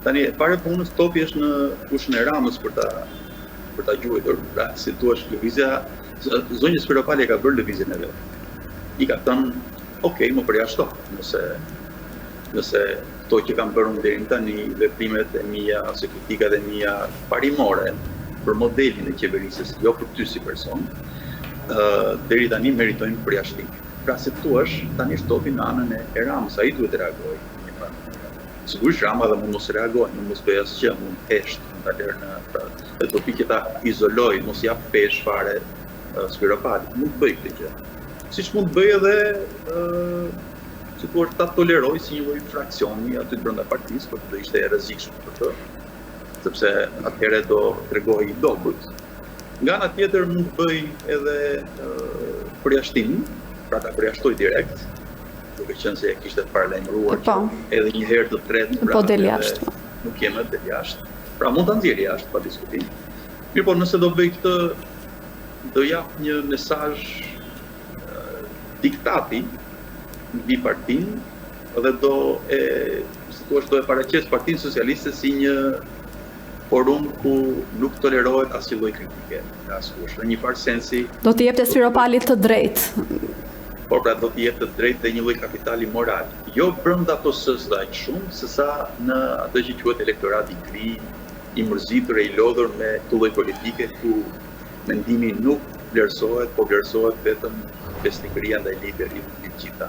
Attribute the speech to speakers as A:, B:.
A: Tani, e para e punës, topi është në fushën e Ramës për ta për ta gjuajtur, pra si thua lëvizja, zonja Spiropali e ka bërë lëvizjen e vet. I ka thënë, ok, më përjashto, nëse nëse këto që kam bërë unë deri më tani, veprimet e mia ose kritikat e mia parimore për modelin e qeverisjes, jo për ty si person, ë deri tani meritojnë përjashtim. Pra si thuash, tani është topi në anën e, e Ramës, ai duhet të reagojë në një farë mënyre. Sigurisht Rama edhe mund mos reagojë, mund mos bëjë asgjë, mund të hesht, mund ta lërë në pra, dhe të përpiqet ta izolojë, mos jap peshë fare uh, Spiropalit, mund të bëjë këtë gjë. Siç mund të bëjë edhe uh, si thua ta tolerojë si një lloj fraksioni aty brenda partisë, por do ishte e rrezikshme për të, sepse atëherë do tregohej i dobët. Nga ana tjetër mund të bëjë edhe uh, përjashtimin, pra ta përjashtojë direkt, duke qenë se e kishte paralajmëruar po. që edhe një herë të tretë
B: pra, po del jashtë.
A: Po. Nuk jemi del jashtë. Pra mund ta nxjerrë jashtë pa diskutim. Mirëpo nëse do bëjë këtë do jap një mesazh diktati mbi partinë dhe do e si thua do e paraqes Partinë Socialiste si një forum ku nuk tolerohet asnjë lloj kritike nga askush. Në një farë
B: sensi do t'i jepte Spiropalit të drejtë.
A: Por pra do t'i jepte të drejtë dhe një lloj kapitali moral, jo brenda PS-së dhe aq shumë, sesa në atë që quhet elektorati gri, i mërzitur e i lodhur me këtë lloj politike ku mendimi nuk vlerësohet, po vlerësohet vetëm besnikëria ndaj liderit mbi të gjitha.